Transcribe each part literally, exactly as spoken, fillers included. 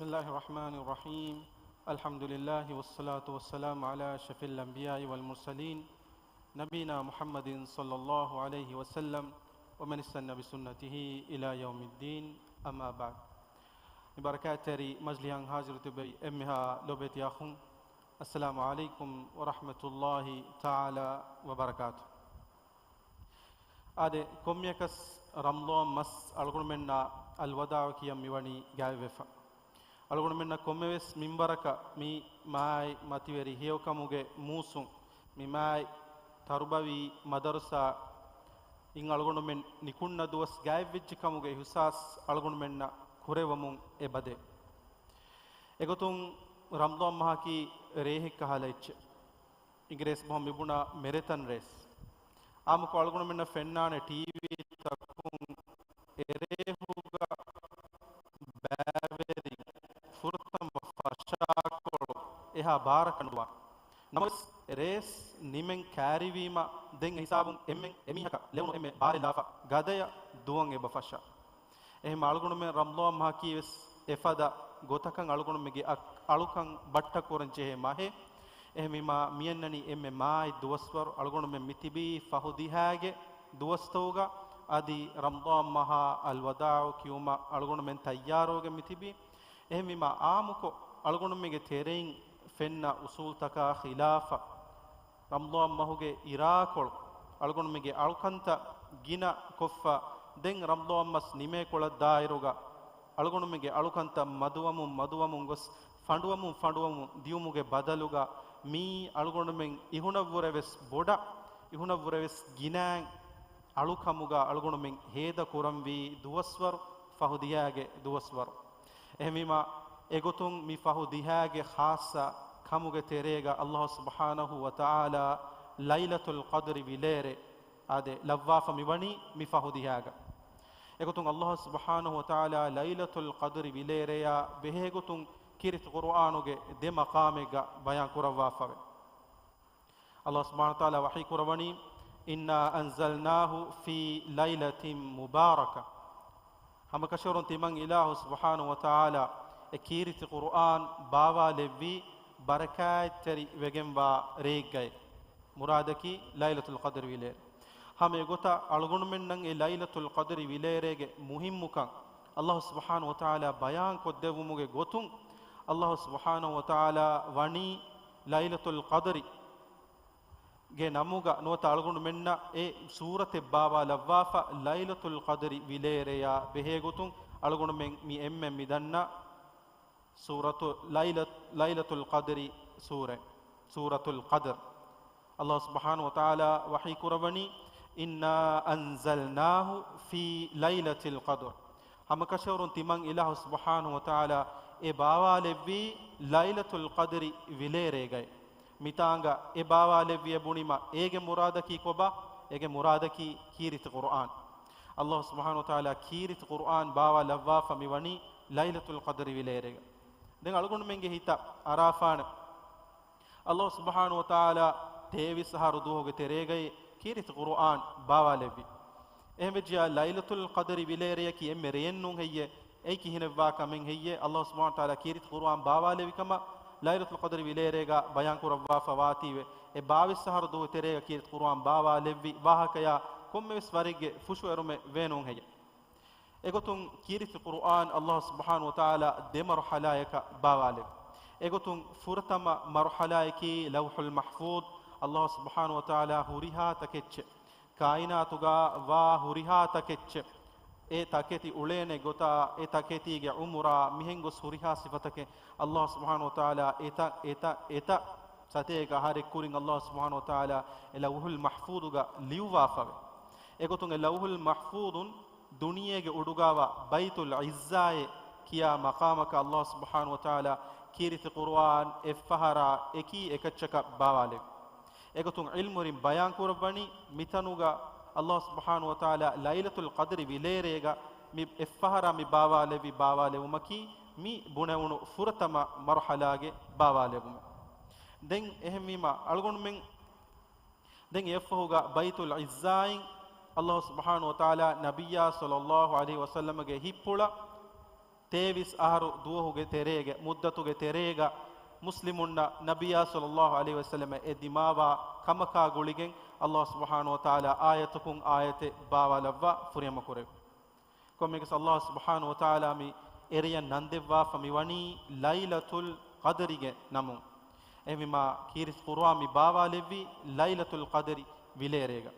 الله الرحمن الرحيم. الحمد لله والصلاة والسلام على أشرف الأنبياء والمرسلين نبينا محمد صلى الله عليه وسلم ومن استن بسنته إلى يوم الدين. أما بعد. މި ބަރަކާތްތެރި މަޖްލިހަށް ހާޒިރު ތިބި އެންމެހާ ލޯބިވެތި އަޚުން، السلام عليكم ورحمة الله تعالى وبركاته. އާދެ، ކޮންމެއަކަސް ރަމްޟާން މަސް އަޅުގަނޑުމެންނަށް އަލްވަދާޢު ކިޔަން މިވަނީ ގާތްވެފަ. އަޅުގަނޑުމެންނަށް ކޮންމެވެސް މިންވަރަކަށް މި މާތް މަތިވެރި ހެޔޮކަމުގެ މޫސުން، މި މާތް ތަރުބަވީ މަދަރުސާ އިން އަޅުގަނޑުމެން ނިކުންނަ ދުވަސް ގާތްވެއްޖެ ކަމުގެ އިޙްސާސް އަޅުގަނޑުމެންނަށް ކުރެވެމުން އެބަދޭ. އެގޮތުން ރަމްޟާން މަހަކީ ރޭހެއްކަހަލަ އެއްޗެއް. އިނގިރޭސި ބަހުން މިބުނާ މެރެތަން ރޭސް. އާމުކޮށް އަޅުގަނޑުމެންނަށް ފެންނާނެ ޓީވީ ތަކުން އެރޭހުގަ ބައިވެރިން ފުރަތަމަ ފަށާކޮޅު އެހާ ބާރަކަށް ނުވާ. ނަމަވެސް، ރޭސް ނިމެން ކައިރިވީމަ ދެން އެ ހިސާބުން އެންމެން އެމީހަކަށް ލެވުނު އެންމެ ބާރެއް ލާފަ ގަދަޔަށް ދުވަން އެބަ ފަށާ. އެހެން އަޅުގަނޑުމެން ރަމްޟާން މަހަކީ ވެސް އެފަދަ ގޮތަކަށް އަޅުގަނޑުމެންގެ އަ-، އަޅުކަން ބައްޓަ ކުރަން ޖެހޭ މަހެއް. އެހެންވީމާ، މިއަންނަނީ އެންމެ މާތް ދުވަސްވަރު. އަޅުގަނޑުމެން މިތިބީ ފަހު ދިހައިގެ ދުވަސްތަކުގަ. އަދި ރަމްޟާން މަހާ އަލްވަދާޢު ކިޔުމަށް އަޅުގަނޑުމެން ތައްޔާރުވެގެން މިތިބީ. އެހެންވީމާ، އާއްމުކޮށް އަޅުގަނޑުމެންގެ ތެރެއިން ފެންނަ އުސޫލުތަކާ ޚިލާފަށް، ރަމްޟާން މަހުގެ އިރާކޮޅު އަޅުގަނޑުމެންގެ އަޅުކަންތައް ގިނަ ކޮށްފަ، ދެން ރަމްޟާން މަސް ނިމޭކޮޅަށް ދާއިރުގަ އަޅުގަނޑުމެންގެ އަޅުކަންތައް މަދުވަމުން މަދުވަމުން ގޮސް، ފަނޑުވަމުން ފަނޑުވަމުން ދިޔުމުގެ ބަދަލުގަ، މީ އަޅުގަނޑުމެން އިހުނަށްވުރެ ވެސް ބޮޑަށް، އިހުނަށްވުރެ ވެސް ގިނައިން އަޅުކަމުގަ އަޅުގަނޑުމެން ހޭދަ ކުރަންވީ ދުވަސްވަރު، ފަހު ދިހައިގެ ދުވަސްވަރު. އެހެންވީމާ، އެގޮތުން މި ފަހު ދިހައިގެ ޚާއްޞަ ކަމުގެ ތެރޭގަ ﷲ ސުބްޙާނަހޫ ވަތަޢާލާ ލައިލަތުލް ޤަދްރި ވިލޭރޭ އާދެ، ލައްވާފަ މިވަނީ މި ފަހު ދިހައިގަ. އެގޮތުން ﷲ ސުބްޙާނަހޫ ވަތަޢާލާ ލައިލަތުލް ޤަދްރި ވިލޭރެޔާ ބެހޭގޮތުން ކީރިތި ޤުރުއާނުގެ ދެ މަޤާމެއްގަ ބަޔާން ކުރައްވާފަވޭ. ﷲ ސުބްޙާނަހޫ ވަތަޢާލާ ވަޙީ ކުރައްވަނީ، "إِنَّا أَنزَلْنَاهُ فِي لَيْلَةٍ مُبَارَكَةٍ." ހަމަކަށަވަރުން ތިމަން އިލާހު ސުބްޙާނަހޫ ވަތަޢާލާ އެ ކީރިތި ޤުރުއާން ބާވާލެއްވީ ބަރަކާތްތެރި ވެގެންވާ ރެއެއްގައި. މުރާދަކީ ލައިލަތުލް ޤަދްރި ވިލޭރޭ. ހަމަ އެގޮތަށް އަޅުގަނޑުމެންނަށް އެ ލައިލަތުލް ޤަދްރި ވިލޭރޭގެ މުހިއްމުކަން ﷲ ސުބްޙާނަހޫ ވަތަޢާލާ ބަޔާން ކޮށްދެއްވުމުގެ ގޮތުން، ﷲ ސުބްޙާނަހޫ ވަތަޢާލާ ވަނީ ލައިލަތުލް ޤަދްރި ގެ ނަމުގަ ނުވަތަ އަޅުގަނޑުމެންނަށް އެ ސޫރަތެއް ބާވާލައްވާފަ، ލައިލަތުލް ޤަދްރި ވިލޭރެޔާ ބެހޭގޮތުން އަޅުގަނޑުމެން މި އެންމެން މި ދަންނަ ސޫރަތު ލައިލަ-، ލައިލަތުލް ޤަދްރި ސޫރަ، ސޫރަތުލް ޤަދްރް. ﷲ ސުބްޙާނަހޫ ވަތަޢާލާ ވަޙީ ކުރައްވަނީ، "إِنَّا أَنزَلْنَاهُ فِي لَيْلَةِ الْقَدْرِ." ހަމަކަށަވަރުން ތިމަން އިލާހު ސުބްޙާނަހޫ ވަތަޢާލާ އެ ބާވާލެއްވީ ލައިލަތުލް ޤަދްރި ވިލޭރޭގައި. މިތާނގަ އެ ބާވާލެއްވިޔަ ބުނީމަ، އޭގެ މުރާދަކީ ކޮބާ؟ އޭގެ މުރާދަކީ ކީރިތި ޤުރުއާން. ﷲ ސުބްޙާނަހޫ ވަތަޢާލާ ކީރިތި ޤުރުއާން ބާވާލައްވާފަ މިވަނީ ލައިލަތުލް ޤަދްރި ވިލޭރޭގަ. ދެން އަޅުގަނޑުމެންގެ ހިތަށް އަރާފާނެ، ﷲ ސުބްޙާނަހޫ ވަތަޢާލާ ތޭވީސް އަހަރު ދުވަހުގެ ތެރޭގައި ކީރިތި ޤުރުއާން ބާވާލެއްވި. އެހެންވެއްޖިޔާ، ލައިލަތުލް ޤަދްރި ވިލޭރެޔަކީ އެންމެ ރެއެއް ނޫން ހެއްޔޭ؟ އެއީ ކިހިނެއްވާ ކަމެއް ހެއްޔޭ؟ ﷲ ސުބްޙާނަހޫ ވަތަޢާލާ ކީރިތި ޤުރުއާން ބާވާލެއްވި ކަމަށް ލައިލަތުލް ޤަދްރި ވިލޭރޭގަ ބަޔާން ކުރައްވާފަ ވާތީވެ، އެ ބާވީސް އަހަރު ދުވަހު ތެރޭގަ ކީރިތި ޤުރުއާން ބާވާލެއްވި ވާހަކަޔާ ކޮންމެވެސް ވަރެއްގެ ފުށުއެރުމެއް ވޭނޫން ހެއްޔޭ؟ އެގޮތުން ކީރިތި ޤުރުއާން ﷲ ސުބްޙާނަހޫ ވަތަޢާލާ ދެ މަރުޙަލާއަކަށް ބާވާލެވި. އެގޮތުން ފުރަތަމަ މަރުޙަލާއަކީ ލައުޙުލް މަޙްފޫޡް، ﷲ ސުބްޙާނަހޫ ވަތަޢާލާ ހުރިހާ ތަކެއްޗެއް، ކާއިނާތުގަ ވާ ހުރިހާ ތަކެއްޗެއް، އެ ތަކެތި އުޅޭނެ ގޮތާ، އެ ތަކެތީގެ ޢުމުރާ، މިހެން ގޮސް ހުރިހާ ސިފަތަކެއް ﷲ ސުބްޙާނަހޫ ވަތަޢާލާ އެތައް، އެތައް، އެތައް ސަތޭކަ އަހަރެއް ކުރިން ﷲ ސުބްޙާނަހޫ ވަތަޢާލާ އެ ލައުޙުލް މަޙްފޫޡުގަ ލިޔުއްވާފަވޭ. އެގޮތުން އެ ލައުޙުލް މަޙްފޫޡުން ދުނިޔޭގެ އުޑުގަވާ ބައިތުލް ޢިއްޒާއޭ ކިޔާ މަޤާމަކަށް ﷲ ސުބްޙާނަހޫ ވަތަޢާލާ ކީރިތި ޤުރުއާން އެއްފަހަރާ އެކީ އެކައްޗަކަށް ބާވާލެވި. އެގޮތުން ޢިލްމުވެރިން ބަޔާން ކުރައްވަނީ، މިތަނުގަ ﷲ ސުބްޙާނަހޫ ވަތަޢާލާ ލައިލަތުލް ޤަދްރި ވިލޭރޭގަ މި އެއްފަހަރާ މި ބާވާލެއްވި ބާވާލެވުމަކީ މި ބުނެވުނު ފުރަތަމަ މަރުޙަލާގެ ބާވާލެވުމެއް. ދެން އެހެންވީމަ، އަޅުގަނޑުމެން ދެން އެއަށްފަހުގަ ބައިތުލް ޢިއްޒާއިން ﷲ ސުބްޙާނަހޫ ވަތަޢާލާ ނަބިއްޔާ ޞައްލައްލާހު ޢަލައިހި ވަސައްލަމަގެ ހިތްޕުޅަށް ތޭވީސް އަހަރު ދުވަހުގެ ތެރޭގެ މުއްދަތުގެ ތެރޭގަ މުސްލިމުންނަށް ނަބިއްޔާ ޞައްލައްލާހު ޢަލައިހި ވަސައްލަމަށް އެ ދިމާވާ ކަމަކާ ގުޅިގެން ﷲ ސުބްޙާނަހޫ ވަތަޢާލާ އާޔަތަކުން އާޔަތެއް ބާވާލައްވާ ފުރިހަމަ ކުރެވި. ކޮންމެއަކަސް ﷲ ސުބްޙާނަހޫ ވަތަޢާލާ މި އެރެޔަށް ނަންދެއްވާފަ މިވަނީ ލައިލަތުލް ޤަދްރިގެ ނަމުން. އެހެންވީމާ ކީރިތި ޤުރުއާން މި ބާވާލެއްވީ ލައިލަތުލް ޤަދްރި ވިލޭރޭގަ.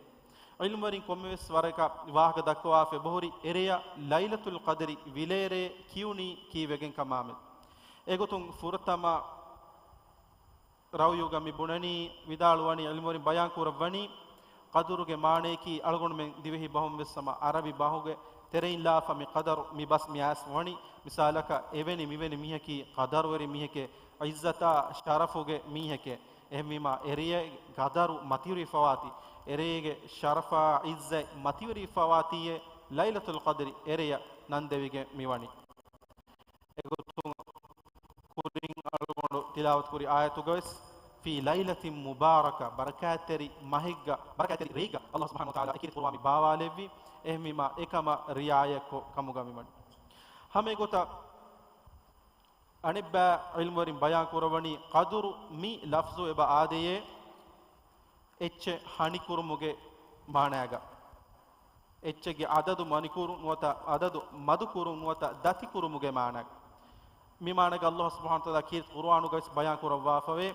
ޢިލްމުވެރިން ކޮންމެވެސް ވަރަކަށް ވާހަކަ ދައްކަވާފަ އެބަހުރި އެރެޔަށް ލައިލަތުލް ޤަދްރި ވިލޭރޭ ކިޔުނީ ކީއްވެގެން ކަމާމެދު. އެގޮތުން ފުރަތަމަ ރައުޔުގަ މި ބުނަނީ، ވިދާޅުވަނީ، ޢިލްމުވެރިން ބަޔާން ކުރައްވަނީ، ޤަދުރުގެ މާނަޔަކީ އަޅުގަނޑުމެން ދިވެހި ބަހުން ވެސް ހަމަ ޢަރަބި ބަހުގެ ތެރެއިން ލާފަ މި ޤަދަރު މި ބަސް މި އައިސް ވަނީ، މިސާލަކަށް އެވެނި މިވެނި މީހަކީ ޤަދަރުވެރި މީހެކޭ، ޢިއްޒަތާ ޝަރަފުގެ މީހެކޭ. އެހެންވީމާ އެރެޔަށް ޤަދަރު މަތިވެރިވެފަވާތީ، އެރޭގެ ޝަރަފާ ޢިއްޒަތް މަތިވެރިވެފަވާތީއޭ ލައިލަތުލް ޤަދްރި އެރެޔަށް ނަންދެވިގެން މިވަނީ. އެގޮތުން ކުރިން އަޅުގަނޑު ތިލާވަތު ކުރި އާޔަތުގަވެސް، "ފީ ލައިލަތިން މުބާރަކަ"، ބަރަކާތްތެރި މަހެއްގަ، ބަރަކާތްތެރި ރޭގަ ﷲ ސުބްޙާނަހޫ ވަތަޢާލާ އެ ކީރިތި ޤުރުއާން މި ބާވާލެއްވީ. އެހެންވީމާ އެކަމަށް ރިޢާޔަތްކޮށް ކަމުގަ މިވަނީ. ހަމަ އެގޮތަށް އަނެއްބައި ޢިލްމުވެރިން ބަޔާން ކުރައްވަނީ، ޤަދުރު މި ލަފްޒު އެބަ އާދޭ އެއްޗެއް ހަނިކުރުމުގެ މާނައިގަ. އެއްޗެއްގެ އަދަދު މަނިކުރު ނުވަތަ އަދަދު މަދުކުރު ނުވަތަ ދަތިކުރުމުގެ މާނައިގަ. މި މާނައިގަ ﷲ ސުބްޙާނަހޫ ވަތަޢާލާ ކީރިތި ޤުރުއާނުގަވެސް ބަޔާން ކުރައްވާފަވޭ،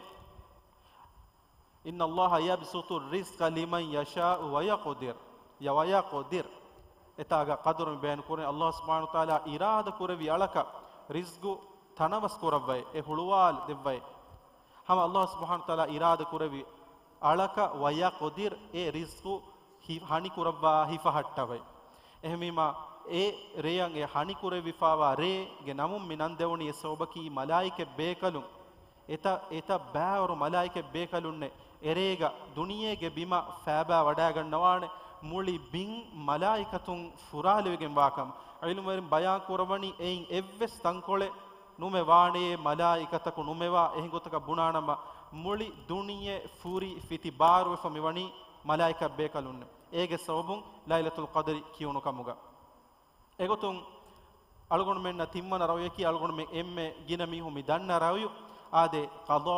"إِنَّ اللَّهَ يَبْسُطُ الرِّزْقَ لِمَنْ يَشَاءُ وَيَقْدِرُ." ޔަ ވަޔަޤްދިރު. އެތާގަ ޤަދުރު މި ބަޔާން ކުރަނީ ﷲ ސުބްޙާނަހޫ ވަތަޢާލާ އިރާދަ ކުރެއްވި އަޅަކަށް ރިޒްޤު ތަނަވަސް ކުރައްވައި، އެ ހުޅުވާލަ ދެއްވައި. ހަމަ ﷲ ސުބްޙާނަހޫ ވަތަޢާލާ އިރާދަ ކުރެއްވި އަޅަކަށް ވަޔަޤްދިރު އެ ރިޒްޤު ހި-، ހަނިކުރައްވާ ހިފަހައްޓަވައި. އެހެންވީމާ، އެ ރެޔަށް އެ ހަނިކުރެވިފާވާ ރޭގެ ނަމުން މި ނަން ދެވުނީ އެ ސަބަބަކީ މަލާއިކަތް ބޭކަލުން އެތައް، އެތައް ބައިވަރު މަލާއިކަތް ބޭކަލުންނެއް އެރޭގަ ދުނިޔޭގެ ބިމަށް ފައިބާ ވަޑައިގަންނަވާނެ، މުޅި ބިން މަލާއިކަތުން ފުރާލެވިގެން ވާކަމަށް. ޢިލްމުވެރިން ބަޔާން ކުރައްވަނީ އެއިން އެއްވެސް ތަންކޮޅެއް ނުމެ ވާނެޔޭ މަލާއިކަތަކު ނުމެވާ. އެހެން ގޮތަކަށް ބުނާނަމަ، މުޅި ދުނިޔެ ފުރި ފިތި ބާރުވެފަ މިވަނީ މަލާއިކަތް ބޭކަލުންނެއް. އޭގެ ސަބަބުން ލައިލަތުލް ޤަދްރި ކިޔުނު ކަމުގަ. އެގޮތުން އަޅުގަނޑުމެންނަށް ތިންވަނަ ރައުޔަކީ އަޅުގަނޑުމެން އެންމެ ގިނަ މީހުން މި ދަންނަ ރައުޔު. އާދެ، ޤަޟާ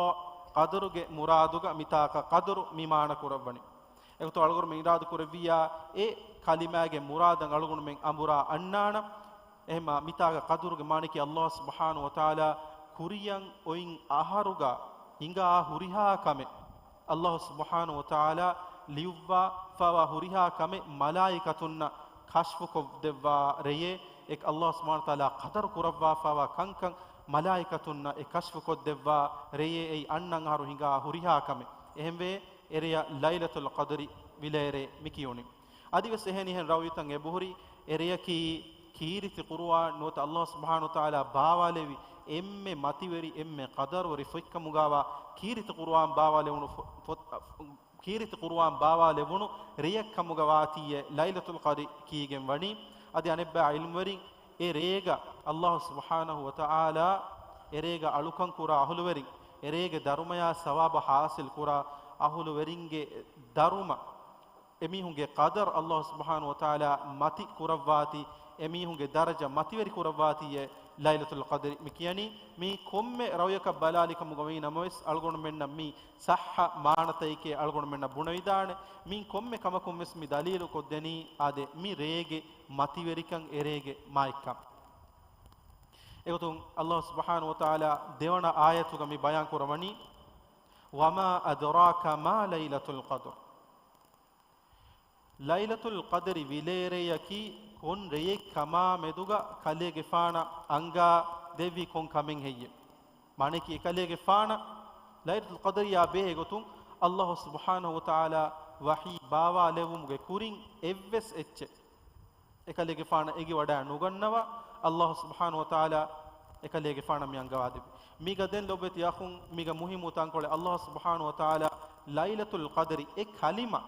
ޤަދަރުގެ މުރާދުގަ މިތާކަށް ޤަދުރު މި މާނަ ކުރައްވަނީ. އެގޮތުން އަޅުގަނޑުމެން އިރާދަ ކުރެއްވިއްޔާ، އެ ކަލިމާގެ މުރާދަށް އަޅުގަނޑުމެން އަނބުރާ އަންނާނަން. އެހެންމާ މިތާގަ ޤަދުރުގެ މާނައަކީ ﷲ ސުބްޙާނަހޫ ވަތަޢާލާ ކުރިއަށް އޮތް އަހަރުގަ ހިނގާ ހުރިހާ ކަމެއް. ﷲ ސުބްޙާނަހޫ ވަތަޢާލާ ލިޔުއްވާފައިވާ ހުރިހާ ކަމެއް މަލާއިކަތުންނަށް ކަޝްފުކޮށްދެއްވާ ރެޔޭ، އެ ﷲ ސުބްޙާނަހޫ ވަތަޢާލާ ޤަދަރު ކުރައްވާފައިވާ ކަންކަން މަލާއިކަތުންނަށް އެ ކަޝްފުކޮށްދެއްވާ ރެޔޭ، އެއީ އަންނަން އަހަރު ހިނގާ ހުރިހާ ކަމެއް. އެހެންވެ، އެރެޔަށް ލައިލަތުލް ޤަދްރި ވިލޭރޭ މި ކިޔުނީ. އަދިވެސް އެހެނިހެން ރައުޔުތައް އެބަހުރި، އެރެޔަކީ ކީރިތި ޤުރުއާން ނުވަތަ ﷲ ސުބްޙާނަހޫ ވަތަޢާލާ ބާވާލެއްވި އެންމެ މަތިވެރި، އެންމެ ޤަދަރުވެރި ފޮތްކަމުގަވާ ކީރިތި ޤުރުއާން ބާވާލެވުނު ފޮ-، ފޮ-، ކީރިތި ޤުރުއާން ބާވާލެވުނު ރެޔެއް ކަމުގަ ވާތީއޭ ލައިލަތުލް ޤަދްރި ކީގެން ވަނީ. އަދި އަނެއްބައި ޢިލްމުވެރިން އެ ރޭގަ ﷲ ސުބްޙާނަހޫ ވަތަޢާލާ އެ ރޭގަ އަޅުކަން ކުރާ އަހުލުވެރިން، އެ ރޭގެ ދަރުމަޔާ ސަވާބަށް ޙާޞިލް ކުރާ އަހުލުވެރިންގެ ދަރުމަ، އެމީހުންގެ ޤަދަރު ﷲ ސުބްޙާނަހޫ ވަތަޢާލާ މަތި ކުރައްވާތީ، އެމީހުންގެ ދަރަޖަ މަތިވެރި ކުރައްވާތީއޭ ލައިލަތުލް ޤަދްރި މި ކިޔަނީ. މީ ކޮންމެ ރައުޔަކަށް ބަލާލި ކަމުގަ ވީ ނަމަވެސް، އަޅުގަނޑުމެންނަށް މީ ޞައްޙަ މާނަތަކެކޭ އަޅުގަނޑުމެންނަށް ބުނެވިދާނެ. މީ ކޮންމެ ކަމަކުން ވެސް މި ދަލީލު ކޮށްދެނީ އާދެ، މި ރޭގެ މަތިވެރިކަން، އެ ރޭގެ މާތްކަން. އެގޮތުން ﷲ ސުބްޙާނަހޫ ވަތަޢާލާ ދެވަނަ އާޔަތުގަ މި ބަޔާން ކުރައްވަނީ، "وَمَا أَدْرَاكَ مَا لَيْلَةُ الْقَدْرِ." ލައިލަތުލް ޤަދްރި ވިލޭރެޔަކީ ކޮން ރެޔެއް ކަމާ މެދުގަ ކަލޭގެފާނަށް އަންގާ ދެއްވީ ކޮން ކަމެއް ހެއްޔެވެ؟ މާނައަކީ އެކަލޭގެފާނަށް ލައިލަތުލް ޤަދްރިއާ ބެހޭ ގޮތުން ﷲ ސުބްޙާނަހޫ ވަތަޢާލާ ވަޙީ ބާވާލެއްވުމުގެ ކުރިން އެއްވެސް އެއްޗެއް އެކަލޭގެފާނަށް އެނގިވަޑައި ނުގަންނަވާ، ﷲ ސުބްޙާނަހޫ ވަތަޢާލާ އެކަލޭގެފާނަށް މި އަންގަވާދެއްވި. މީގަ ދެން ލޮބުވެތި އަޚުން، މީގަ މުހިއްމު ތަންކޮޅެއް، ﷲ ސުބްޙާނަހޫ ވަތަޢާލާ ލައިލަތުލް ޤަދްރި އެ ކަލިމަ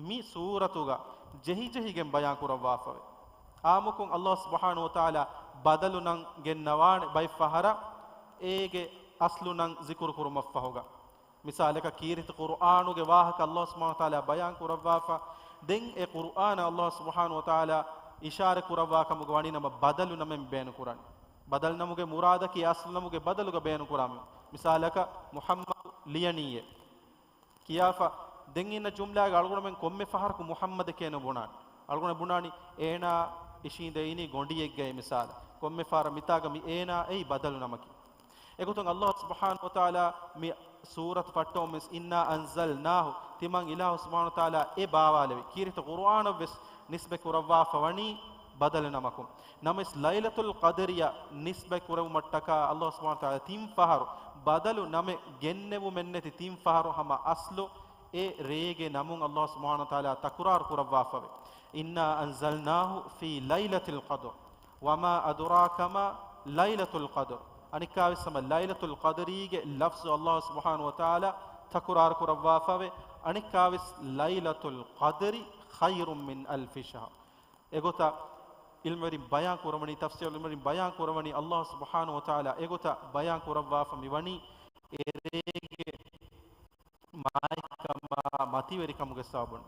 މި ސޫރަތުގަ ޖެހިޖެހިގެން ބަޔާން ކުރައްވާފަވޭ. އާއްމުކޮށް ﷲ ސުބްޙާނަހޫ ވަތަޢާލާ ބަދަލު ނަން ގެންނަވާނެ ބައެއް ފަހަރަށް އޭގެ އަސްލު ނަން ޒިކުރު ކުރުމަށްފަހުގަ. މިސާލަކަށް، ކީރިތި ޤުރުއާނުގެ ވާހަކަ ﷲ ސުބްޙާނަހޫ ވަތަޢާލާ ބަޔާން ކުރައްވާފަ، ދެން އެ ޤުރުއާނަށް ﷲ ސުބްޙާނަހޫ ވަތަޢާލާ އިޝާރަ ކުރައްވާ ކަމުގަ ވަނީ ނަމަ ބަދަލު ނަމެއް ބޭނުން ކުރަނީ. ބަދަލު ނަމުގެ މުރާދަކީ އަސްލު ނަމުގެ ބަދަލުގަ ބޭނުން ކުރާ މި. މިސާލަކަށް، މުޙައްމަދު ލިޔަނީއޭ ކިޔާފަ، ދެން އިންނަ ޖުމްލާގަ އަޅުގަނޑުމެން ކޮންމެ ފަހަރަކު މުޙައްމަދެކޭނު ބުނާނެ. އަޅުގަނޑު ބުނާނީ އޭނާ އިށީނދެ އިނީ ގޮނޑިއެއްގައި މިސާލަށް. ކޮންމެ ފަހަރަށް މިތާގަ މި އޭނާ އެއީ ބަދަލު ނަމަކީ. އެގޮތުން ﷲ ސުބްޙާނަހޫ ވަތަޢާލާ މި ސޫރަތު ފައްޓަވަމުން ވެސް، "إنا أنزلناه"، ތިމަން އިލާހު ސުބްޙާނަހޫ ވަތަޢާލާ އެ ބާވާލެވި. ކީރިތި ޤުރުއާނަށް ވެސް ނިސްބަތް ކުރައްވާފަ ވަނީ ބަދަލު ނަމަކުން. ނަމަވެސް ލައިލަތުލް ޤަދްރިއަށް ނިސްބަތް ކުރެވުމަށްޓަކާ ﷲ ސުބްޙާނަހޫ ވަތަޢާލާ ތިން ފަހަރު ބަދަލު ނަމެއް ގެންނެވުމެއްނެތި ތިން ފަހަރު ހަމަ އަސްލު އެ ރޭގެ ނަމުން ﷲ ސުބްޙާނަހޫ ވަތަޢާލާ ތަކުރާރު ކުރައްވާފަވޭ. "إنا أنزلناه في ليلة القدر وما أدراك ما ليلة القدر." އަނެއްކާވެސް ހަމަ ލައިލަތުލް ޤަދްރީގެ ލަފްޒު ﷲ ސުބްޙާނަހޫ ވަތަޢާލާ ތަކުރާރު ކުރައްވާފަވޭ. އަނެއްކާވެސް، "ليلة القدر خير من ألف شهر." އެގޮތަށް ޢިލްމުވެރިން ބަޔާން ކުރައްވަނީ، ތަފްސީރު ޢިލްމުވެރިން ބަޔާން ކުރައްވަނީ، ﷲ ސުބްޙާނަހޫ ވަތަޢާލާ އެގޮތަށް ބަޔާން ކުރައްވާފަ މިވަނީ އެރޭގެ މާތްކަމާ މަތިވެރިކަމުގެ ސަބަބުން.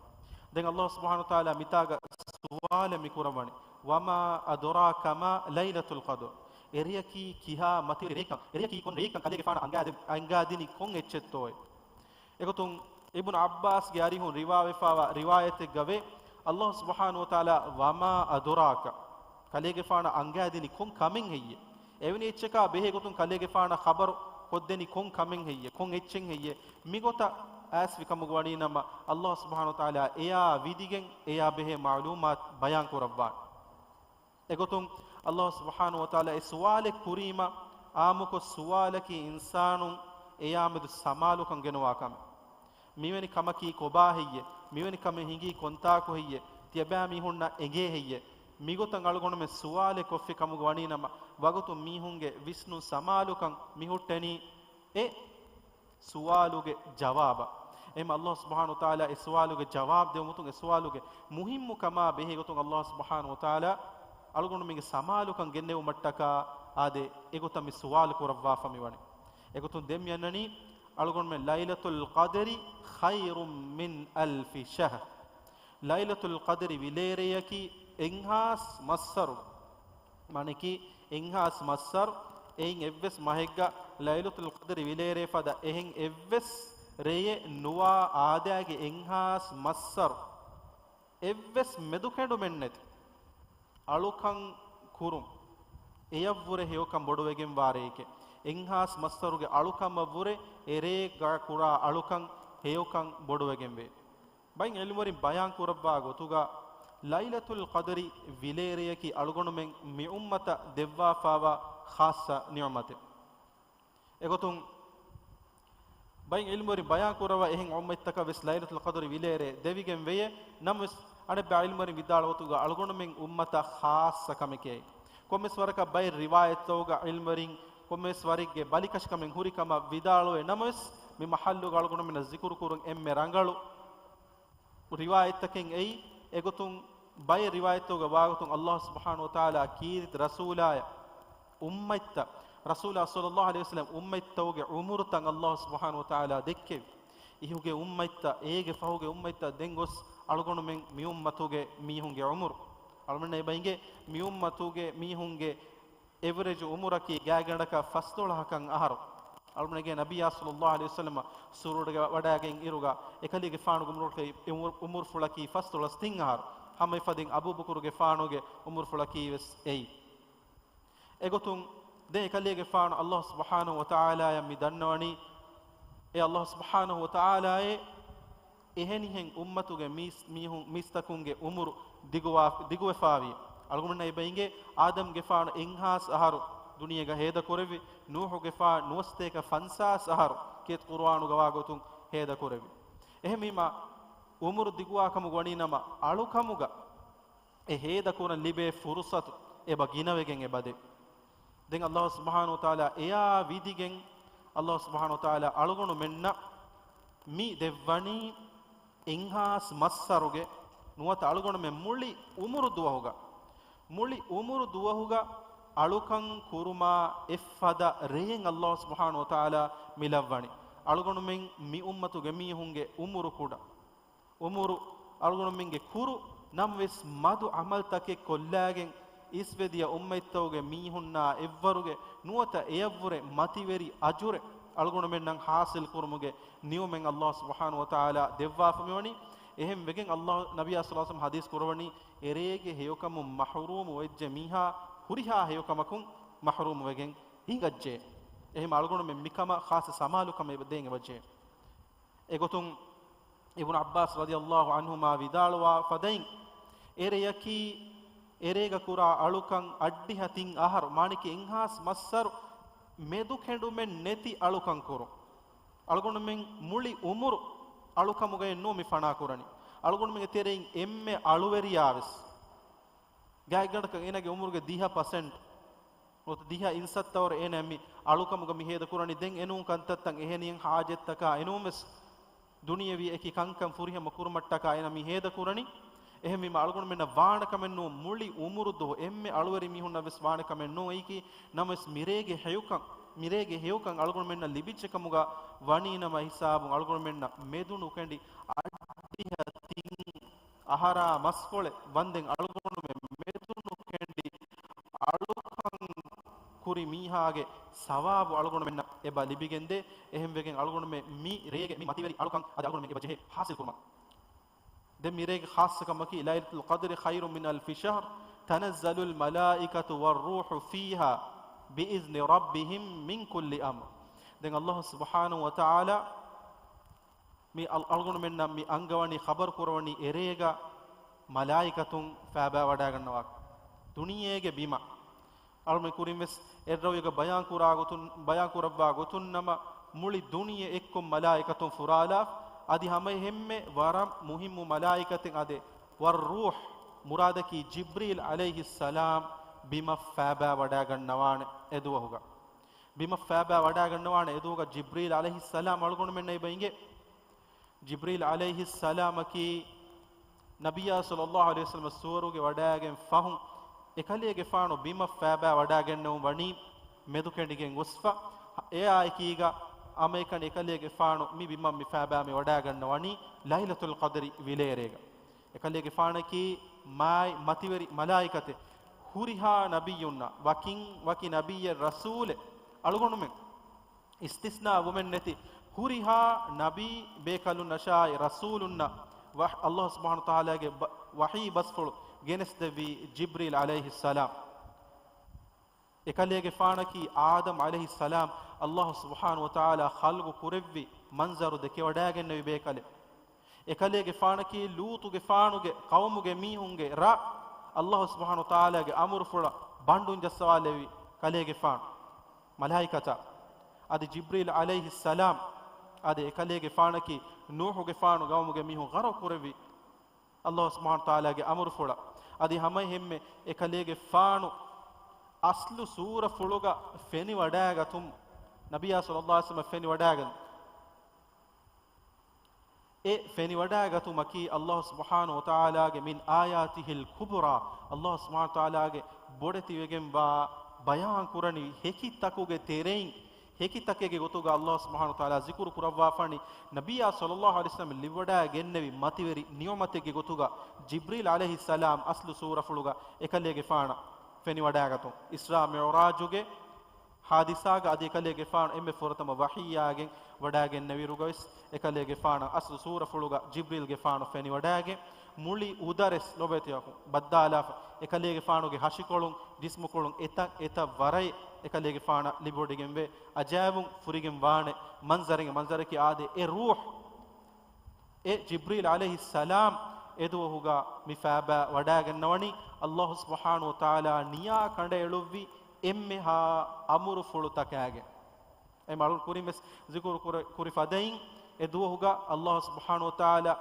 ދެން ﷲ ސުބްޙާނަހޫ ވަތަޢާލާ މިތާގަ ސުވާލެއް މި ކުރައްވަނީ، "وما أدراك ما ليلة القدر." އެރެއަކީ ކިހާ މަތިވެރި ރެއެއްކަން، އެރެއަކީ ކޮން ރެއެއްކަން ކަލޭގެފާނަށް އަންގާދެ-، އަންގާދިނީ ކޮން އެއްޗެއްތޯއޭ؟ އެގޮތުން އިބްނު ޢައްބާސްގެ އަރިހުން ރިވާވެފާވާ ރިވާޔަތެއްގަވޭ، ﷲ ސުބްޙާނަހޫ ވަތަޢާލާ، "وما أدراك." ކަލޭގެފާނަށް އަންގާދިނީ ކޮން ކަމެއް ހެއްޔޭ؟ އެވެނި އެއްޗަކާ ބެހޭ ގޮތުން ކަލޭގެފާނަށް ޚަބަރު ކޮށްދެނީ ކޮން ކަމެއް ހެއްޔޭ؟ ކޮން އެއްޗެއް ހެއްޔޭ؟ މިގޮތަށް އައިސްފި ކަމުގަ ވަނީ ނަމަ، ﷲ ސުބްޙާނަހޫ ވަތަޢާލާ އެޔާ ވިދިގެން އެޔާ ބެހޭ މަޢުލޫމާތު ބަޔާން ކުރައްވާނެ. އެގޮތުން ﷲ ސުބްޙާނަހޫ ވަތަޢާލާ އެ ސުވާލެއް ކުރީމަ، އާއްމުކޮށް ސުވާލަކީ އިންސާނުން އެޔާމެދު ސަމާލުކަން ގެނުވާ ކަމެއް. މިވެނި ކަމަކީ ކޮބާ ހެއްޔޭ؟ މިވެނި ކަމެއް ހިނގީ ކޮންތާކު ހެއްޔޭ؟ ތިޔަބައިމީހުންނަށް އެނގޭ ހެއްޔޭ؟ މިގޮތަށް އަޅުގަނޑުމެން ސުވާލެއް ކޮށްފި ކަމުގަ ވަނީ ނަމަ، ވަގުތު މީހުންގެ ވިސްނުން ސަމާލުކަން މިހުއްޓެނީ އެ ސުވާލުގެ ޖަވާބަށް. އެހެން ﷲ ސުބްޙާނަހޫ ވަތަޢާލާ އެ ސުވާލުގެ ޖަވާބު ދެއްވުމުގެ ގޮތުން އެ ސުވާލުގެ މުހިއްމުކަމާ ބެހޭ ގޮތުން ﷲ ސުބްޙާނަހޫ ވަތަޢާލާ އަޅުގަނޑުމެންގެ ސަމާލުކަން ގެންނެވުމަށްޓަކާ އާދެ، އެގޮތަށް މި ސުވާލު ކުރައްވާފަ މިވަނީ. އެގޮތުން ދެން މި އަންނަނީ އަޅުގަނޑުމެން ليلة القدر خير من ألف شهر. ލައިލަތުލް ޤަދްރި ވިލޭރެޔަކީ އެއްހާސް މައްސަރު، މާނައަކީ އެއްހާސް މައްސަރު، އެއިން އެއްވެސް މަހެއްގަ ލައިލަތުލް ޤަދްރި ވިލޭރޭ ފަދަ އެހެން އެއްވެސް ރެޔެއް ނުވާ އާދައިގެ އެއްހާސް މައްސަރު، އެއްވެސް މެދުކެނޑުމެއްނެތި އަޅުކަން ކުރުން، އެޔަށްވުރެ ހެޔޮކަން ބޮޑުވެގެންވާ ރެއެކޭ. އެއްހާސް މައްސަރުގެ އަޅުކަމަށްވުރެ އެރޭގަ ކުރާ އަޅުކަން ހެޔޮކަން ބޮޑުވެގެންވޭ. ބައެއް ޢިލްމުވެރިން ބަޔާން ކުރައްވާ ގޮތުގަ، ލައިލަތުލް ޤަދްރި ވިލޭރެޔަކީ އަޅުގަނޑުމެން މި އުއްމަތަށް ދެއްވާފާވާ ޚާއްޞަ ނިޢުމަތެއް. އެގޮތުން ބައެއް ޢިލްމުވެރިން ބަޔާން ކުރައްވާ އެހެން އުއްމަތްތަކަށް ވެސް ލައިލަތުލް ޤަދްރި ވިލޭރޭ ދެވިގެން ވެޔޭ. ނަމަވެސް، އަނެއްބައި ޢިލްމުވެރިން ވިދާޅުވަތުގަ އަޅުގަނޑުމެން އުއްމަތަށް ޚާއްޞަ ކަމެކޭ. ކޮންމެސް ވަރަކަށް ބައެއް ރިވާޔަތްތަކުގަ ޢިލްމުވެރިން ކޮންމެސް ވަރެއްގެ ބަލިކަށިކަމެއް ހުރި ކަމަށް ވިދާޅުވޭ. ނަމަވެސް، މި މަޙައްލުގަ އަޅުގަނޑުމެންނަށް ޒިކުރު ކުރުން އެންމެ ރަނގަޅު ރިވާޔަތްތަކެއް އެއީ. އެގޮތުން ބައެއް ރިވާޔަތްތަކުގަ ވާގޮތުން ﷲ ސުބްޙާނަހޫ ވަތަޢާލާ ކީރިތި ރަސޫލާޔަށް އުއްމަތްތައް، ރަސޫލާ ޞައްލައްލާހު ޢަލައިހި ވަސައްލަމް އުއްމަތްތަކުގެ ޢުމުރުތައް ﷲ ސުބްޙާނަހޫ ވަތަޢާލާ ދެއްކެވި. އިހުގެ އުއްމަތްތައް، އޭގެ ފަހުގެ އުއްމަތްތައް ދެން ގޮސް އަޅުގަނޑުމެން މި އުއްމަތުގެ މީހުންގެ ޢުމުރު. އަޅުގަނޑުމެންނަށް އެބަ އިނގޭ މި އުއްމަތުގެ މީހުންގެ އެވްރެޖު ޢުމުރަކީ ގާތްގަނޑަކަށް ފަސްދޮޅަހަކަށް އަހަރު. އަޅުގަނޑުގެ ނަބިއްޔާ ޞައްލައްލާހު ޢަލައިހި ވަސައްލަމަ ސުވަރުގެ ވަޑައިގެން އިރުގަ އެކަލޭގެފާނުގެ ޢުމުރު، ޢުމުރުފުޅަކީ ފަސްދޮޅަސް ތިން އަހަރު. ހަމަ އެފަދައިން އަބޫބަކުރުގެފާނުގެ ޢުމުރުފުޅަކީ ވެސް އެއީ. އެގޮތުން ދެން އެކަލޭގެފާނު ﷲ ސުބްޙާނަހޫ ވަތަޢާލާޔަށް މި ދަންނަވަނީ، އޭ ﷲ ސުބްޙާނަހޫ ވަތަޢާލާއޭ، އެހެނިހެން އުއްމަތުގެ މީސް-، މީހުން، މީސްތަކުންގެ ޢުމުރު ދިގުވާ-، ދިގުވެފާވި. އަޅުގަނޑުމެންނަށް އެބަ އިނގޭ އާދަމްގެފާނު އެއްހާސް އަހަރު ދުނިޔޭގަ ހޭދަކުރެއްވި، ނޫޙުގެފާނު ނުވަސަތޭކަ ފަންސާސް އަހަރު ކީރިތި ޤުރުއާނުގަ ވާގޮތުން ހޭދަކުރެއްވި. އެހެންވީމަ، ޢުމުރު ދިގުވާކަމުގަ ވަނީ ނަމަ، އަޅުކަމުގަ އެ ހޭދަކުރަން ލިބޭ ފުރުޞަތު އެބަ ގިނަވެގެން އެބަދޭ. ދެން ﷲ ސުބްޙާނަހޫ ވަތަޢާލާ އެޔާ ވިދިގެން، ﷲ ސުބްޙާނަހޫ ވަތަޢާލާ އަޅުގަނޑުމެންނަށް މި ދެއްވަނީ އެއްހާސް މައްސަރުގެ ނުވަތަ އަޅުގަނޑުމެން މުޅި ޢުމުރު ދުވަހުގަ، މުޅި ޢުމުރު ދުވަހުގަ އަޅުކަން ކުރުމާ އެއްފަދަ ރެއެއް ﷲ ސުބްޙާނަހޫ ވަތަޢާލާ މި ލައްވަނީ. އަޅުގަނޑުމެން މި އުއްމަތުގެ މީހުންގެ ޢުމުރު ކުޑަ. ޢުމުރު އަޅުގަނޑުމެންގެ ކުރު، ނަމަވެސް މަދު ޢަމަލުތަކެއް ކޮށްލާގެން އިސްވެދިޔަ އުއްމަތްތަކުގެ މީހުންނާ އެއްވަރުގެ ނުވަތަ އެޔަށްވުރެ މަތިވެރި އަޖުރެއް އަޅުގަނޑުމެންނަށް ޙާޞިލް ކުރުމުގެ ނިޢުމަތް ﷲ ސުބްޙާނަހޫ ވަތަޢާލާ ދެއްވާފަ މިވަނީ. އެހެން ވެގެން ﷲ، ނަބިއްޔާ ޞައްލަﷲ ޢަލައިހި ވަސައްލަމަ ޙަދީޘް ކުރަވަނީ، އެރޭގެ ހެޔޮކަމުން މަޙްރޫމު ވެއްޖެ މީހާ ހުރިހާ ހެޔޮކަމަކުން މަޙްރޫމު ވެގެން ހިނގައްޖެ. އެހެން އަޅުގަނޑުމެން މިކަމަށް ޚާއްޞަ ސަމާލުކަމެއް ދޭން އެބަޖެހޭ. އެގޮތުން އިބްނު ޢައްބާސް ރަޟިޔަﷲ ޢަންހުމާ ވިދާޅުވާ ފަދައިން، އެރެޔަކީ އެރޭގަ ކުރާ އަޅުކަން އަށްޑިހަ ތިން އަހަރު، މާނައަކީ އެއްހާސް މައްސަރު މެދުކެނޑުމެއް ނެތި އަޅުކަން ކުރުން. އަޅުގަނޑުމެން މުޅި އުމުރު އަޅުކަމުގައެއް ނޫން މި ފަނާ ކުރަނީ. އަޅުގަނޑުމެންގެ ތެރެއިން އެންމެ އަޅުވެރިޔާ ވެސް ގާތްގަނޑަކަށް އޭނާގެ އުމުރުގެ ދިހަ ޕަސެންޓް ނުވަތަ ދިހަ އިންސައްތަ ވަރު އޭނާ މި އަޅުކަމުގަ މި ހޭދަ ކުރަނީ. ދެން އެނޫން ކަންތައްތައް އެހެނިހެން ޙާޖަތްތަކާ އެނޫން ވެސް ދުނިޔެވީ އެކި ކަންކަން ފުރިހަމަ ކުރުމަށްޓަކާ އޭނާ މި ހޭދަ ކުރަނީ. އެހެންވީމަ އަޅުގަނޑުމެންނަށް ވާނެ ކަމެއް ނޫން، މުޅި އުމުރު ދުވަހު އެންމެ އަޅުވެރި މީހުންނަށް ވެސް ވާނެ ކަމެއް ނޫން. އެއީކީ ނަމަވެސް މިރޭގެ ހެޔޮކަން، މިރޭގެ ހެޔޮކަން އަޅުގަނޑުމެންނަށް ލިބިއްޖެ ކަމުގަ ވަނީ ނަމަ ހިސާބުން އަޅުގަނޑުމެންނަށް މެދު ނުކެނޑި އަށްޑިހަ ތިން އަހަރާ މަސްކޮޅެއް ވަންދެން އަޅުގަނޑުމެން މެދު ނުކެނޑި އަޅުކަން ކުރި މީހާގެ ސަވާބު އަޅުގަނޑުމެންނަށް އެބަ ލިބިގެންދޭ. އެހެންވެގެން އަޅުގަނޑުމެން މި ރޭގެ މި މަތިވެރި އަޅުކަން އަދި އަޅުގަނޑުމެން އެބަ ޖެހޭ ޙާޞިލް ކުރުމަށް. ދެން މި ރޭގެ ޚާއްޞަކަމަކީ، ليلة القدر خير من ألف شهر، تنزل الملائكة والروح فيها بإذن ربهم من كل أمر. ދެން ﷲ ސުބްޙާނަހޫ ވަތަޢާލާ މި އަޅު-، އަޅުގަނޑުމެންނަށް މި އަންގަވަނީ، ޚަބަރު ކުރަވަނީ އެރޭގަ މަލާއިކަތުން ފައިބާވަޑައިގަންނަވާ ދުނިޔޭގެ ބިމަށް. އަޅުމެން ކުރިން ވެސް އެއްރަށުގަ ބަޔާން ކުރާ ގޮތުން، ބަޔާން ކުރައްވާ ގޮތުން ނަމަ، މުޅި ދުނިޔެ އެއްކޮށް މަލާއިކަތުން ފުރާލާފަ، އަދި ހަމައެހެންމެ ވަރަށް މުހިއްމު މަލާއިކަތެއް އާދެ، والروح، މުރާދަކީ ޖިބްރީލް ޢަލައިހިއްސަލާމް ބިމަށް ފައިބާވަޑައިގަންނަވާނެ އެދުވަހުގަ. ބިމަށް ފައިބާ ވަޑައިގަންނަވާނެ އެދުވަހުގަ ޖިބްރީލް ޢަލައިހިއްސަލާމް އަޅުގަނޑުމެންނަށް އެބަ އިނގޭ. ޖިބްރީލް ޢަލައިހިއްސަލާމަކީ ނަބިއްޔާ ޞައްލައްލާހު ޢަލައިހި ވަސައްލަމަ ސުވަރުގެ ވަޑައިގެން ފަހުން، އެކަލޭގެފާނު ބިމަށް ފައިބާ ވަޑައިގެންނެވުން ވަނީ މެދުކެނޑިގެން ގޮސްފަ. އެއާއެކީގަ ހަމައެކަނި އެކަލޭގެފާނު މި ބިމަށް މި ފައިބާ މި ވަޑައިގަންނަވަނީ ލައިލަތުލް ޤަދްރި ވިލޭރޭގަ. އެކަލޭގެފާނަކީ މާތް މަތިވެރި މަލާއިކަތެއް، ހުރިހާ ނަބިއްޔުންނަށް، ވަކިން ވަކި ނަބިއްޔެއް ރަސޫލެއް އަޅުގަނޑުމެން އިސްތިސްނާ ވުމެއް ނެތި، ހުރިހާ ނަބީ ބޭކަލުންނަށާއި ރަސޫލުންނަށް ވަ-، ﷲ ސުބްޙާނަހޫ ވަތަޢާލާގެ ބަ-، ވަޙީ ބަސްފުޅު ގެނެސްދެއްވީ ޖިބްރީލް ޢަލައިހިއްސަލާމް. އެކަލޭގެފާނަކީ އާދަމް ޢަލައިހިއްސަލާމް ﷲ ސުބްޙާނަހޫ ވަތަޢާލާ ޚަލްޤު ކުރެއްވި މަންޒަރު ދެކެވަޑައިގެންނެވި ބޭކަލެއް. އެކަލޭގެފާނަކީ ލޫޠުގެފާނުގެ ޤައުމުގެ މީހުންގެ ރަށް ﷲ ސުބްޙާނަހޫ ވަތަޢާލާގެ އަމުރުފުޅަށް ބަންޑުން ޖައްސަވާލެއްވި ކަލޭގެފާނު މަލާއިކަތާ. އަދި ޖިބްރީލް ޢަލައިހިއްސަލާމް، އަދި އެކަލޭގެފާނަކީ ނޫޙުގެފާނު ޤައުމުގެ މީހުން ޣަރަޤު ކުރެއްވި ﷲ ސުބްޙާނަހޫ ވަތަޢާލާގެ އަމުރުފުޅަށް. އަދި ހަމައެހެންމެ އެކަލޭގެފާނު އަޞްލު ސޫރަފުޅުގަ ފެނިވަޑައިގަތުމުން، ނަބިއްޔާ ޞައްލައްލާހު ޢަލައިހި ވަސައްލަމަ ފެނިވަޑައިގަން އެ ފެނިވަޑައިގަތުމަކީ ﷲ ސުބްޙާނަހޫ ވަތަޢާލާގެ من آياته الكبرى، ﷲ ސުބްޙާނަހޫ ވަތަޢާލާގެ ބޮޑެތިވެގެންވާ ބަޔާން ކުރަނިވި ހެކިތަކުގެ ތެރެއިން ހެކިތަކެއްގެ ގޮތުގަ ﷲ ސުބްޙާނަހޫ ވަތަޢާލާ ޒިކުރު ކުރައްވާފާނީ، ނަބިއްޔާ ޞައްލައްލާހު ޢަލައިހި ވަސައްލަމަ ލިބިވަޑައިގެންނެވި މަތިވެރި ނިޢުމަތެއްގެ ގޮތުގަ ޖިބްރީލް ޢަލައިހިއްސަލާމް އަޞްލު ސޫރަފުޅުގަ އެކަލޭގެފާނަށް ފެނިވަޑައިގަތުން. އިސްރާ މިޢުރާޖުގެ ޙާދިސާގަ އަދި އެކަލޭގެފާނު އެންމެ ފުރަތަމަ ވަޙީއާގެން ވަޑައިގެންނެވިއިރުގަވެސް، އެކަލޭގެފާނަށް އަޞްލު ސޫރަފުޅުގަ ޖިބްރީލްގެފާނު ފެނިވަޑައިގެން، މުޅި އުދަރެސް ލޮބުވެތިވަކުން ބައްދާލާފަ، އެކަލޭގެފާނުގެ ހަށިކޮޅުން، ޖިސްމުކޮޅުން އެތައް އެތައް ވަރައެއް އެކަލޭގެފާނަށް ލިބިވޮޑިގެންވޭ. އަޖައިބުން ފުރިގެން ވާނެ މަންޒަރެއް، މަންޒަރަކީ އާދެ، އެ ރޫޙު އެ ޖިބްރީލް ޢަލައިހިއްސަލާމް އެދުވަހުގަ މި ފައިބާ ވަޑައިގަންނަވަނީ، ﷲ ސުބްޙާނަހޫ ވަތަޢާލާ ނިޔާ ކަނޑައެޅުއްވި އެންމެހާ އަމުރުފުޅުތަކާގެން. އެ މަޅު ކުރިން ވެސް ޒިކުރު ކުރ-، ކުރި ފަދައިން، އެ ދުވަހުގަ ﷲ ސުބްޙާނަހޫ ވަތަޢާލާ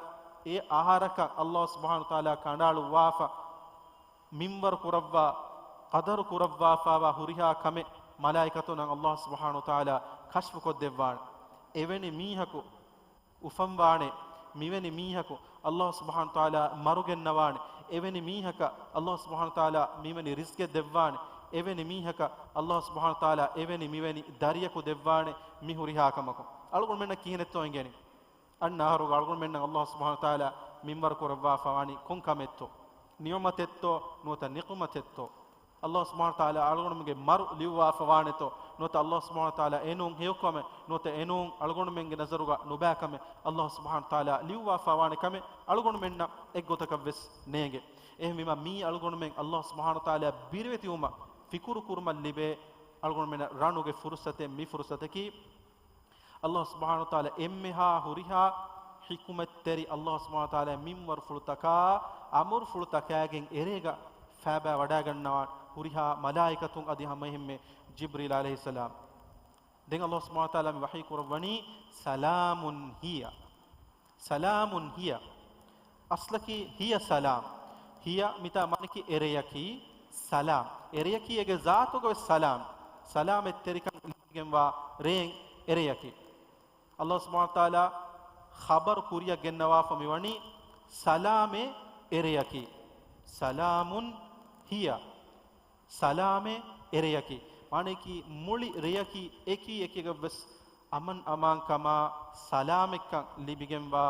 އެ އަހަރަކަށް ﷲ ސުބްޙާނަހޫ ވަތަޢާލާ ކަނޑައަޅުއްވާފަ، މިންވަރު ކުރައްވާ، ޤަދަރު ކުރައްވާފައިވާ ހުރިހާ ކަމެއް މަލާއިކަތުންނަށް ﷲ ސުބްޙާނަހޫ ވަތަޢާލާ ކަޝްފު ކޮށްދެއްވާނެ. އެވެނި މީހަކު އުފަންވާނެ، މިވެނި މީހަކު ﷲ ސުބްޙާނަހޫ ވަތަޢާލާ މަރުގެންނަވާނެ، އެވެނި މީހަކަށް ﷲ ސުބްޙާނަހޫ ވަތަޢާލާ މިވެނި ރިޒްޤެއް ދެއްވާނެ، އެވެނި މީހަކަށް ﷲ ސުބްޙާނަހޫ ވަތަޢާލާ އެވެނި މިވެނި ދަރިޔަކު ދެއްވާނެ، މި ހުރިހާ ކަމަކުން. އަޅުގަނޑުމެންނަށް ކިހިނެއްތޯ އެނގޭނީ؟ އަންނަ އަހަރުގަ އަޅުގަނޑުމެންނަށް ﷲ ސުބްޙާނަހޫ ވަތަޢާލާ މިންވަރު ކުރައްވާފަވާނީ ކޮން ކަމެއްތޯ؟ ނިޢުމަތެއްތޯ ނުވަތަ ނިޤުމަތެއްތޯ؟ އަﷲ ސުބްޙާނަހޫ ވަތަޢާލާ އަޅުގަނޑުމެންގެ މަރު ލިޔުއްވާފަ ވާނެތޯ؟ ނުވަތަ އަﷲ ސުބްޙާނަހޫ ވަތަޢާލާ އެނޫން ހެޔޮކަމެއް، ނުވަތަ އެނޫން އަޅުގަނޑުމެންގެ ނަޒަރުގަ ނުބައިކަމެއް އަﷲ ސުބްޙާނަހޫ ވަތަޢާލާ ލިޔުއްވާފަ ވާނެ ކަމެއް އަޅުގަނޑުމެންނަށް އެއްގޮތަކަށް ވެސް ނޭނގެ. އެހެންވީމަ މީ އަޅުގަނޑުމެން އަﷲ ސުބްޙާނަހޫ ވަތަޢާލާ ބިރުވެތިވުމަށް ފިކުރު ކުރުމަށް ލިބޭ އަޅުގަނޑުމެންނަށް ރަނުގެ ފުރުޞަތެއް މި ފުރުޞަތަކީ. އަﷲ ސުބްޙާނަހޫ ވަތަޢާލާ އެންމެހާ ހުރިހާ ޙިކުމަތްތެރި އަﷲ ސުބްޙާނަހޫ ވަތަޢާލާ މިންވަރުފުޅުތަކާ، އަމުރުފުޅުތަކާގެން އެރޭގަ ފައިބާ ވަޑައިގަންނަވާ ހުރިހާ މަލާއިކަތުން އަދި ހަމައެހެންމެ ޖިބްރީލް ޢަލައިހިއްސަލާމް. ދެން އަﷲ ސުބްޙާނަހޫ ވަތަޢާލާ މި ވަޙީ ކުރައްވަނީ، "ސަލާމުން ހިޔަ، ސަލާމުން ހިޔަ." އަސްލަކީ ހިޔަ ސަލާމް. ހިޔަ މިތާ މާނައަކީ އެރެޔަކީ ސަލާމް. އެރެޔަކީ އޭގެ ޒާތުގަވެސް ސަލާމް. ސަލާމަތްތެރިކަން ލިބިގެންވާ ރެއެއް އެރެޔަކީ. އަﷲ ސުބްޙާނަހޫ ވަތަޢާލާ ޚަބަރު ކުރިއަށް ގެންނަވާފަ މިވަނީ، ސަލާމޭ އެރެޔަކީ. ސަލާމުން ހިޔަ. ސަލާމޭ އެރެޔަކީ. މާނައަކީ މުޅި ރެޔަކީ އެކީ އެކީގަވެސް އަމަން އަމާންކަމާ ސަލާމަތްކަން ލިބިގެންވާ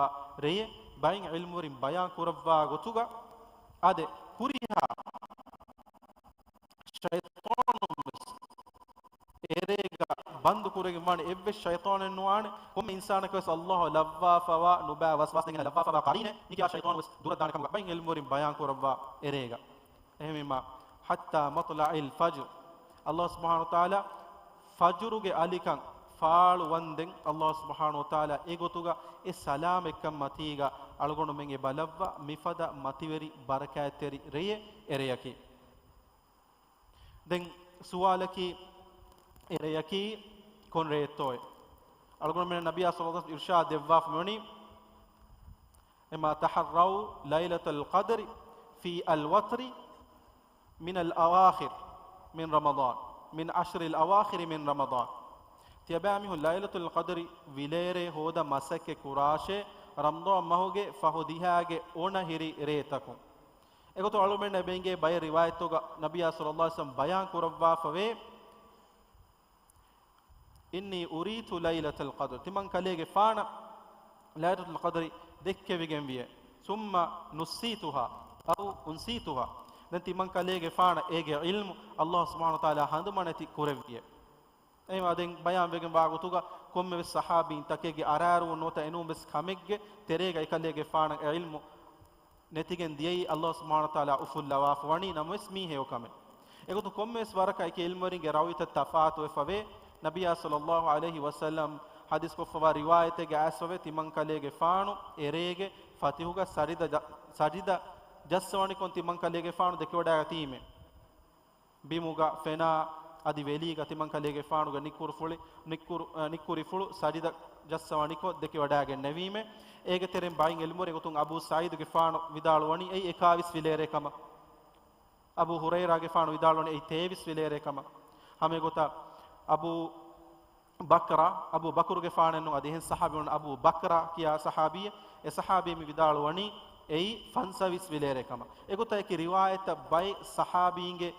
ރެޔެއް. ބައިން ޢިލްމުވެރިން ބަޔާން ކުރައްވާ ގޮތުގަ އާދެ، ހުރިހާ ޝައިޠާނުން ވެސް އެރޭގަ ބަންދު ކުރެގެން ވާނެ. އެއްވެސް ޝައިޠާނެއް ނުވާނެ. ކޮންމެ އިންސާނަކަށް ވެސް އަﷲ ލައްވާފަވާ ނުބައި ވަސްވާސް ދެން ލައްވާފަވާ ޤަރީނެއް މިކިޔާ ޝައިޠާނު ވެސް ދުރަށް ދާނެ ކަމުގަ ބައިން ޢިލްމުވެރިން ބަޔާން ކުރައްވާ އެރޭގަ. އެހެންވީމަ، حتى مطلع الفجر، އަﷲ ސުބްޙާނަހޫ ވަތަޢާލާ ފަޖުރުގެ އަލިކަން ފާޅު ވަންދެން އަﷲ ސުބްޙާނަހޫ ވަތަޢާލާ އެގޮތުގަ އެ ސަލާމަތްކަން މަތީގަ އަޅުގަނޑުމެން އެ ބަލައްވާ މިފަދަ މަތިވެރި ބަރަކާތްތެރި ރެޔެއް އެރެޔަކީ. ދެން ސުވާލަކީ، އެރެޔަކީ ކޮން ރެއެއްތޯއޭ؟ އަޅުގަނޑުމެން ނަބިއްޔާ ޞައްލަﷲ ޢަލައިހި ވަސައްލަމް އިރުޝާދު ދެއްވާފަ މިވަނީ، އެމާ، تحروا ليلة القدر في الوتر من الأواخر من رمضان، من العشر الأواخر من رمضان. ތިޔަބައިމީހުން ލައިލަތުލް ޤަދްރި ވިލޭރޭ ހޯދަން މަސައްކަތް ކުރާށޭ، ރަމަޟާން މަހުގެ ފަހު ދިހާގެ އޮނަ ހިރި ރޭތަކުން. އެގޮތުން އަޅުމެންނަށް އެބަ އިނގޭ ބައެއް ރިވާޔަތްތަކުގަ ނަބިއްޔާ ޞައްލަﷲ ޢަލައިހި ވަސައްލަމް ބަޔާން ކުރައްވާފަވޭ، إني أريت ليلة القدر، ތިމަން ކަލޭގެފާނަށް ލައިލަތުލް ޤަދްރި ދެއްކެވިގެންވިއޭ. ثم نسيتها أو أنسيتها، ދެން ތިމަން ކަލޭގެފާނަށް އޭގެ ޢިލްމު އަﷲ ސުބްޙާނަހޫ ވަތަޢާލާ ހަނދުމަނެތި ކުރެއްވިއޭ. އެހެންވީމަ ދެން ބަޔާން ވެގެން ވާ ގޮތުގަ ކޮންމެވެސް ޞަޙާބީން ތަކެއްގެ އަރާރުވުން ނުވަތަ އެނޫންވެސް ކަމެއްގެ ތެރޭގަ އެކަލޭގެފާނަށް އެ ޢިލްމު ނެތިގެން ދިޔައީ އަﷲ ސުބްޙާނަހޫ ވަތަޢާލާ އުފުއްލަވާފަ ވަނީ ނަމަވެސް މީ ހެޔޮކަމެއް. އެގޮތުން ކޮންމެވެސް ވަރަކަށް އެކި ޢިލްމުވެރިންގެ ރަވީތައް ތަފާތުވެފަވޭ. ނަބިއްޔާ ޞައްލަﷲ ޢަލައިހި ވަސައްލަމް ޙަދީޘް ކޮށްފަވާ ރިވާޔަތެއްގަ އައިސްފަވޭ، ތިމަން ކަލޭގެފާނު އެރޭގެ ފަތިހުގަ ސަޖިދަ ޖަ-، ސަޖިދަ ޖައްސަވަނިކޮށް ތިމަން ކަލޭގެފާނު ދެކެވަޑައިގަތީމޭ. ބިމުގަ ފެނާ އަދި ވެލީގަ ތިމަން ކަލޭގެފާނުގެ ނިއްކުރުފުޅި-، ނިއްކުރު-، އަ، ނިއްކުރިފުޅު ސަޖިދަ ޖައްސަވަނިކޮށް ދެކެވަޑައިގެންނެވީމޭ. އޭގެ ތެރެއިން ބައިން ޢިލްމުވެރިން އެގޮތުން އަބޫ ސަޢީދުގެފާނު ވިދާޅުވަނީ އެއީ އެކާވީސް ވިލޭރޭ ކަމަށް. އަބޫ ހުރައިރާގެފާނު ވިދާޅުވަނީ އެއީ ތޭވީސް ވިލޭރޭ ކަމަށް. ހަމަ އެގޮތަށް އަބޫ ބަކްރާ، އަބޫ ބަކުރުގެފާނެއްނު އަދި އެހެން ޞަޙާބީ ވަނީ އަބޫ ބަކްރާ ކިޔާ ޞަޙާބީއެއް. އެ ޞަޙާބީ މި ވިދާޅުވަނީ އެއީ ފަންސަވީސް ވިލޭރޭ ކަމަށް. އެގޮތަށް އެކި ރިވާޔަތްތައް ބައެއް ޞަޙާބީންގެ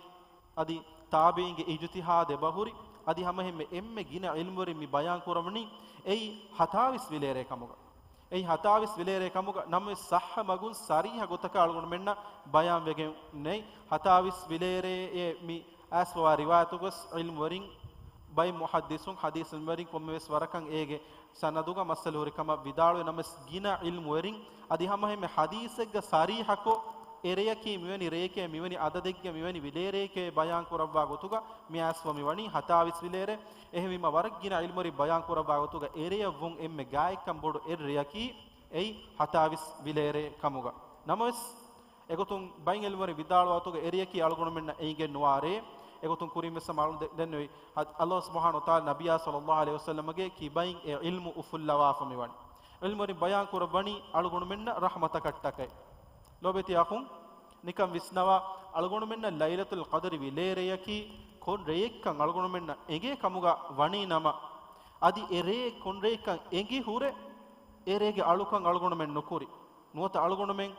އަދި ތާބިޢީންގެ އިޖުތިހާދު އެބަހުރި، އަދި ހަމައެހެންމެ އެންމެ ގިނަ ޢިލްމުވެރިން މި ބަޔާން ކުރައްވަނީ އެއީ ހަތާވީސް ވިލޭރޭ ކަމުގަ. އެއީ ހަތާވީސް ވިލޭރޭ ކަމުގަ، ނަމަވެސް ޞައްޙަ މަގުން ޞަރީޙަ ގޮތަކަށް އަޅުގަނޑުމެންނަށް ބަޔާން ވެގެން ނެތް. ހަތާވީސް ވިލޭރޭއޭ މި އައިސްފަވާ ރިވާޔަތުގަސް ޢިލްމުވެރިން، ބައެއް މުޙައްދިޘުން، ޙަދީޘުން ވެރިން ކޮންމެވެސް ވަރަކަށް އޭގެ ސަނަދުގަ މައްސަލަ ހުރި ކަމަށް ވިދާޅުވި ނަމަވެސް، ގިނަ ޢިލްމުވެރިން އަދި ހަމައެހެންމެ ޙަދީޘެއްގަ ޞަރީޙަކޮށް، އެރެޔަކީ މިވެނި ރެޔެކޭ، މިވެނި ޢަދަދެއްގެ މިވެނި ވިލޭރެޔެކޭ ބަޔާން ކުރައްވާ ގޮތުގަ މި އައިސްފަ މި ވަނީ ހަތާވީސް ވިލޭރޭ. އެހެންވީމަ ވަރަށް ގިނަ ޢިލްމުވެރިން ބަޔާން ކުރައްވާ ގޮތުގަ އެރެޔަށް ވުން އެންމެ ގާތްކަން ބޮޑު އެއްރެޔަކީ އެއީ ހަތާވީސް ވިލޭރޭ ކަމުގަ. ނަމަވެސް، އެގޮތުން ބައިން ޢިލްމުވެރިން ވިދާޅުވާ ގޮތުގަ އެރެޔަކީ އަޅުގަނޑުމެންނަށް އެނގެން ނުވާ ރެއެއް. އެގޮތުން ކުރިން ވެސް ހަމަ އަޅުން ދެ-، ދެންނެވި. އަ-، އަﷲ ސުބްޙާނަހޫ ވަތަޢާލާ ނަބިއްޔާ ޞައްލަﷲ ޢަލައިހި ވަސައްލަމަގެ ކިބައިން އެ ޢިލްމު އުފުއްލަވާފަ މިވަނީ. ޢިލްމުވެރިން ބަޔާން ކުރައްވަނީ އަޅުގަނޑުމެންނަށް ރަޙްމަތަކަށްޓަކައި. ލޯބިވެތި އަޚުން، ނިކަން ވިސްނަވާ، އަޅުގަނޑުމެންނަށް ލައިލަތުލް ޤަދްރި ވިލޭރެޔަކީ ކޮން ރެއެއްކަން އަޅުގަނޑުމެންނަށް އެނގޭ ކަމުގަ ވަނީ ނަމަ، އަދި އެ ރެއެއް ކޮން ރެއެއްކަން އެނގި ހުރެ، އެ ރޭގެ އަޅުކަން އަޅުގަނޑުމެން ނުކުރި. ނުވަތަ އަޅުގަނޑުމެން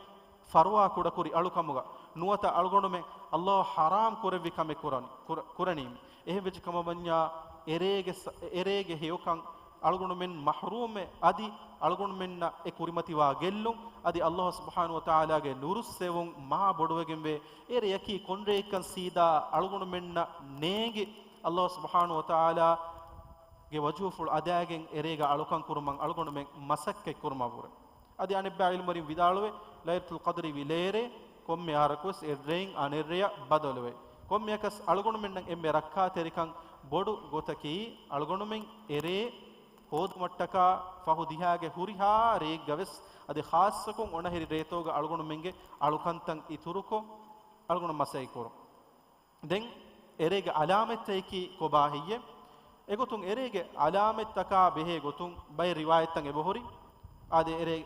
ފަރުވާ ކުޑަކުރި އަޅުކަމުގަ، ނުވަތަ އަޅުގަނޑުމެން އަﷲ ޙަރާމް ކުރެއްވި ކަމެއް ކުރަނީ، ކުރ-، ކުރަނީމެ. އެހެން ވެއްޖެ ކަމަށް ވަންޏާ، އެރޭގެ ސަ-، އެރޭގެ ހެޔޮކަން އަޅުގަނޑުމެން މަޙްރޫމެއް، އަދި އަޅުގަނޑުމެންނަށް އެ ކުރިމަތިވާ ގެއްލުން، އަދި ﷲ ސުބްޙާނަހޫ ވަތަޢާލާގެ ނުރުއްސެވުން މާ ބޮޑުވެގެންވޭ. އެ ރެޔަކީ ކޮން ރެއެއްކަން ސީދާ އަޅުގަނޑުމެންނަށް ނޭނގި، ﷲ ސުބްޙާނަހޫ ވަތަޢާލާގެ ވަޖްހުފުޅު އަދާގެން އެ ރޭގަ އަޅުކަން ކުރުމަށް އަޅުގަނޑުމެން މަސައްކަތް ކުރުމަށްވުރެ. އަދި އަނެއްބައި ޢިލްމުވެރިން ވިދާޅުވޭ، ލައިލަތުލް ޤަދްރި ވިލޭރޭ ކޮންމެ އަހަރަކުވެސް އެއްރެއިން އަނެއްރެޔަށް ބަދަލުވޭ. ކޮންމެއަކަސް އަޅުގަނޑުމެންނަށް އެންމެ ރައްކާތެރިކަން ބޮޑު ގޮތަކީ، އަޅުގަނޑުމެން އެރޭ ހޯދުމަށްޓަކާ ފަހު ދިހާގެ ހުރިހާ ރެއެއްގަވެސް، އަދި ޚާއްޞަކޮށް އޮނަހިރި ރޭތަކުގަ އަޅުގަނޑުމެންގެ އަޅުކަންތައް އިތުރުކޮށް، އަޅުގަނޑު މަސައްކަތް ކުރުން. ދެން އެރޭގެ ޢަލާމަތްތަކަކީ ކޮބާ ހެއްޔެވެ؟ އެގޮތުން އެރޭގެ ޢަލާމަތްތަކާ ބެހޭ ގޮތުން ބައެއް ރިވާޔަތްތައް އެބަހުރި. އާދެ، އެރޭ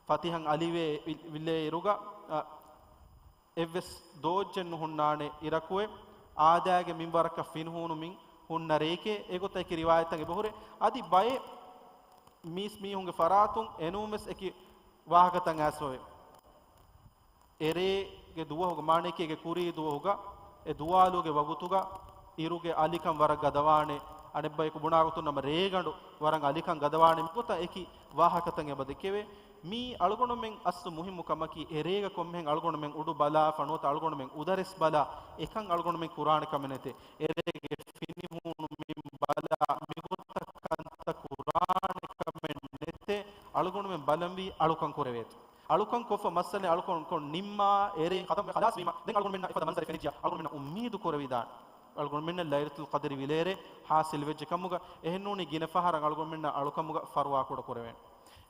ފަތިހަން އަލިވެ ވި-، ވިލޭ އިރުގަ، އަ، އެއްވެސް ދޯއްޖެއް ނުހުންނާނެ އިރަކުވެ، އާދައިގެ މިންވަރަކަށް ފިނިހޫނުމިން ހުންނަ ރެއެކޭ. އެގޮތަކީ ރިވާޔަތްތައް އެބަހުރި. އަދި ބައެއް މީސް މީހުންގެ ފަރާތުން އެނޫންވެސް އެކި ވާހަކަތައް އައިސްފަވޭ. އެރޭގެ ދުވަހުގަ، މާނައަކީ އޭގެ ކުރީ ދުވަހުގަ، އެ ދުވާލުގެ ވަގުތުގަ އިރުގެ އަލިކަން ވަރަށް ގަދަވާނެ، އަނެއްބަޔަކު ބުނާ ގޮތުން ނަމަ ރޭގަނޑު ވަރަށް އަލިކަން ގަދަވާނެ، މިގޮތަށް އެކި ވާހަކަތައް އެބަ ދެކެވޭ. މީ އަޅުގަނޑުމެން އަސްލު މުހިއްމު ކަމަކީ، އެރޭގަ ކޮންމެހެން އަޅުގަނޑުމެން އުޑު ބަލާފަ ނުވަތަ އަޅުގަނޑުމެން އުދަރެސް ބަލާ އެކަން އަޅުގަނޑުމެން ކުރާނެ ކަމެއް ނެތޭ. އެރޭގެ ފިނިހޫނު މިން ބަލާ މިގޮތަށް ކަންތައް ކުރާނެ ކަމެއް ނެތޭ. އަޅުގަނޑުމެން ބަލަންވީ އަޅުކަން ކުރެވޭތޯ. އަޅުކަން ކޮށްފަ މައްސަލަ އަޅުކަން ކޮށް ނިންމާ އެރޭ ޚަތަމް ވެ ޚަލާސް ވީމަ، ދެން އަޅުގަނޑުމެންނަށް އެފަދަ މަންޒަރެއް ފެނިއްޖެޔާ އަޅުގަނޑުމެންނަށް އުއްމީދު ކުރެވިދާނެ. އަޅުގަނޑުމެންނަށް ލައިލަތުލް ޤަދްރި ވިލޭރޭ ޙާޞިލް ވެއްޖެ ކަމުގަ، އެހެންނޫނީ ގިނަ ފަހަރަށް އަޅުގަނޑުމެންނަށް އަޅުކަމުގަ ފަރުވާ ކުޑަ ކުރެވޭނެ.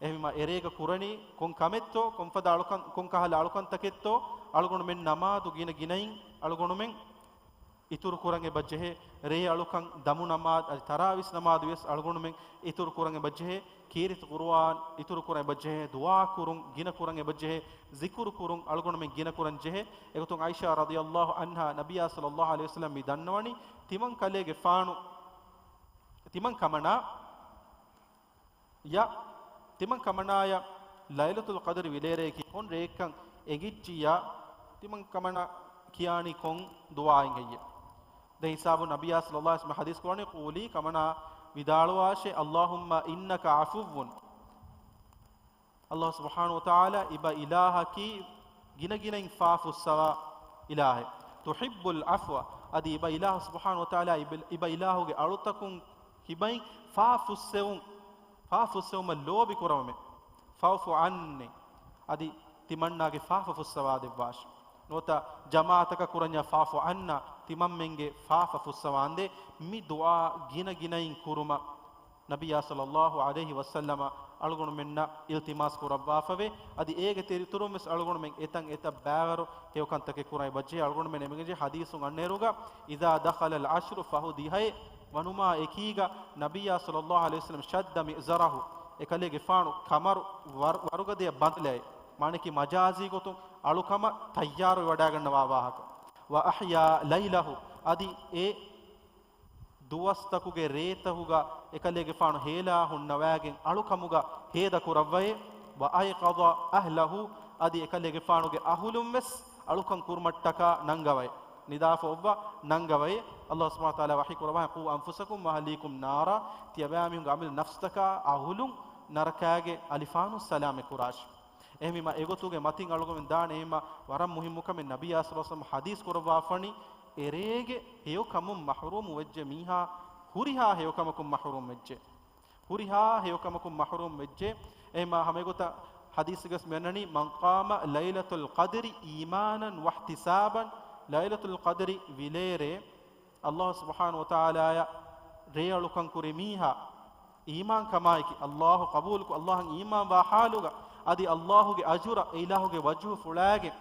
އެހެންވީމަ އެރޭގަ ކުރަނީ ކޮން ކަމެއްތޯ، ކޮންފަދަ އަޅުކަން، ކޮން ކަހަލަ އަޅުކަންތަކެއްތޯ، އަޅުގަނޑުމެން ނަމާދު ގިނަ ގިނައިން އަޅުގަނޑުމެން އިތުރު ކުރަން އެބަ ޖެހޭ. ރޭ އަޅުކަން ދަމު ނަމާދު އަދި ތަރާވީސް ނަމާދު ވެސް އަޅުގަނޑުމެން އިތުރު ކުރަން އެބަ ޖެހޭ. ކީރިތި ޤުރުއާން އިތުރު ކުރަން އެބަ ޖެހޭ. ދުޢާ ކުރުން ގިނަ ކުރަން އެބަ ޖެހޭ. ޒިކުރު ކުރުން އަޅުގަނޑުމެން ގިނަ ކުރަން ޖެހޭ. އެގޮތުން ޢާއިޝާ ރަޟިޔަﷲ ޢަންހާ ނަބިއްޔާ ޞައްލަﷲ ޢަލައިހި ވަސައްލަމް މި ދަންނަވަނީ، ތިމަން ކަލޭގެފާނު، ތިމަން ކަމަނާ، ޔަ، ތިމަން ކަމަނާޔަށް ލައިލަތުލް ޤަދްރި ވިލޭރޭ ކި ކޮން ރެއެއްކަން އެނގިއްޖިއްޔާ، ތިމަން ކަމަނާ ކިޔާނީ ކޮން ދުޢާއެއް ހެއްޔެވެ؟ ދެން ހިސާބު ނަބިއްޔާ ޞައްލަﷲ ޢަލައިހި ވަސައްލަމް ޙަދީޘް ކުރަނީ، ޤޫލީ، ކަމަނާ ވިދާޅުވާށޭ، اللهم إنك عفو. ﷲ ސުބްޙާނަހޫ ވަތަޢާލާ އިބަ އިލާހަކީ ގިނަގިނައިން ފާފަ ފުއްސަވާ އިލާހެއް. تحب العفو، އަދި އިބަ އިލާހު ސުބްޙާނަހޫ ވަތަޢާލާ އިބަ، އިބަ އިލާހުގެ އަޅުތަކުން ކިބައިން ފާފަ ފުއްސެވުން، ފާފަ ފުއްސެވުމަށް ލޯބި ކުރަމެ. فاعف عني. އަދި ތިމަންނާގެ ފާފަ ފުއްސަވާ ދެއްވާށި. ނުވަތަ ޖަމާޢަތަކަށް ކުރަންޏާ فاعف عنا، ތިމަންމެންގެ ފާފަ ފުއްސަވާނދޭ. މި ދުޢާ ގިނަ ގިނައިން ކުރުމަށް ނަބިއްޔާ ޞައްލަﷲ ޢަލައިހި ވަސައްލަމަ އަޅުގަނޑުމެންނަށް އިލްތިމާސް ކުރައްވާފަވޭ. އަދި އޭގެ ތެރެ-، ތުރުން ވެސް އަޅުގަނޑުމެން އެތަން އެތައް ބައިވަރު ހެޔޮކަންތަކެއް ކުރަން އެބަޖެހޭ. އަޅުގަނޑުމެން އެނގިއްޖެ ޙަދީޘުން އަންނައިރުގަ، إذا دخل العشر، ފަހު ދިހައެއް ވަނުމާ އެކީގަ، ނަބިއްޔާ ޞައްލަﷲ ޢަލައިހި ވަސައްލަމަ شد مئزره، އެކަލޭގެފާނު ކަމަރު ވަރު-، ވަރުގަދަޔަށް ބަނދުލައި، މާނައަކީ މަޖާޒީ ގޮތުން އަޅުކަމަށް ތައްޔާރުވެވަޑައިގަންނަވާ ވާހަކަ. وأحيا ليله، އަދި އެ ދުވަސްތަކުގެ ރޭތަކުގަ އެކަލޭގެފާނު ހޭލާ ހުންނަވައިގެން އަޅުކަމުގަ ހޭދަ ކުރައްވައޭ. وأيقظ أهله، އަދި އެކަލޭގެފާނުގެ އަހުލުން ވެސް އަޅުކަން ކުރުމަށްޓަކާ ނަންގަވައޭ. ނިދާފަ އޮއްވާ ނަންގަވައޭ. ﷲ ސުބްޙާނަހޫ ވަތަޢާލާ ވަޙީ ކުރައްވާ، قوا أنفسكم وأهليكم نارا، ތިޔަބައިމީހުންގެ އަމިއްލަ ނަފްސުތަކާ އަހުލުން ނަރަކާގެ އަލިފާނުން ސަލާމަތް ކުރާށި. އެހެންވީމަ އެގޮތުގެ މަތިން އަޅުގަނޑުމެން ދާނެ އެހެންވީމަ ވަރަށް މުހިއްމު ކަމެއް ނަބިއްޔާ ޞައްލަﷲ ޢަލައިހި ވަސައްލަމަ ޙަދީޘް ކުރައްވާފަނީ، އެރޭގެ ހެޔޮކަމުން މަޙްރޫމު ވެއްޖެ މީހާ ހުރިހާ ހެޔޮކަމަކުން މަޙްރޫމް ވެއްޖެ. ހުރިހާ ހެޔޮކަމަކުން މަޙްރޫމް ވެއްޖެ. އެހެންވީމަ ހަމައެގޮތަށް ޙަދީޘްގަސް މިއަންނަނީ، من قام ليلة القدر إيمانا واحتسابا، ލައިލަތުލް ޤަދްރި ވިލޭރޭ ﷲ ސުބްޙާނަހޫ ވަތަޢާލާއަށް ރޭއަޅުކަން ކުރި މީހާ، އީމާންކަމާއެކީ، ﷲ ޤަބޫލުކޮށް، ﷲއަށް އީމާންވާ ޙާލުގަ، އަދި ﷲގެ އަޖުރަށް، އެ އިލާހުގެ ވަޖްހު ފުޅާގެން،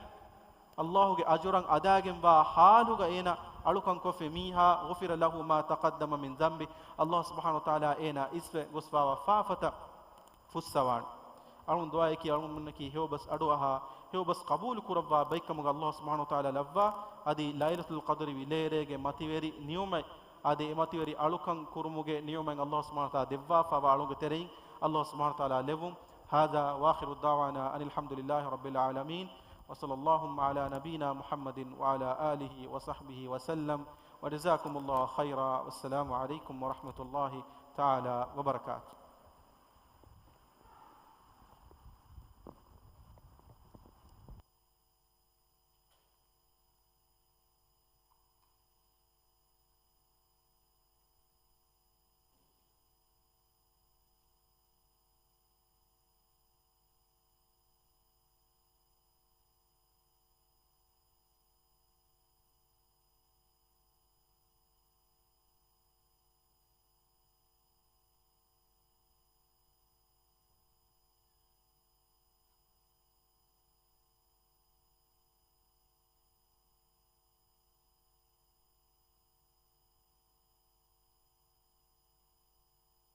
ﷲގެ އަޖުރަށް އަދާގެންވާ ޙާލުގަ އޭނާ އަޅުކަން ކޮށްފި މީހާ، غفر له ما تقدم من ذنبه، ﷲ ސުބްޙާނަހޫ ވަތަޢާލާ އޭނާ އިސްވެ ގޮސްފާވާ ފާފަތައް ފުއްސަވާނެ. އަޅުން ދުޢާއެކީ އަޅުންނަކީ ހެޔޮބަސް އަޑުއަހާ، ހެޔޮބަސް ޤަބޫލު ކުރައްވާ ބައެއްކަމުގަ ﷲ ސުބްޙާނަހޫ ވަތަޢާލާ ލައްވާ، އަދި ލައިލަތުލް ޤަދްރި ވިލޭރޭގެ މަތިވެރި ނިޢުމަތް، އަދި އެ މަތިވެރި އަޅުކަން ކުރުމުގެ ނިޢުމަތް ﷲ ސުބްޙާނަހޫ ވަތަޢާލާ ދެއްވާފަވާ އަޅުންގެ ތެރެއިން ﷲ ސުބްޙާނަހޫ ވަތަޢާލާ ލެއްވުން. هذا وآخر دعوانا أن الحمد لله رب العالمين، وصلى اللهم على نبينا محمد وعلى آله وصحبه وسلم. وجزاكم الله خيرا، والسلام عليكم ورحمة الله تعالى وبركاته.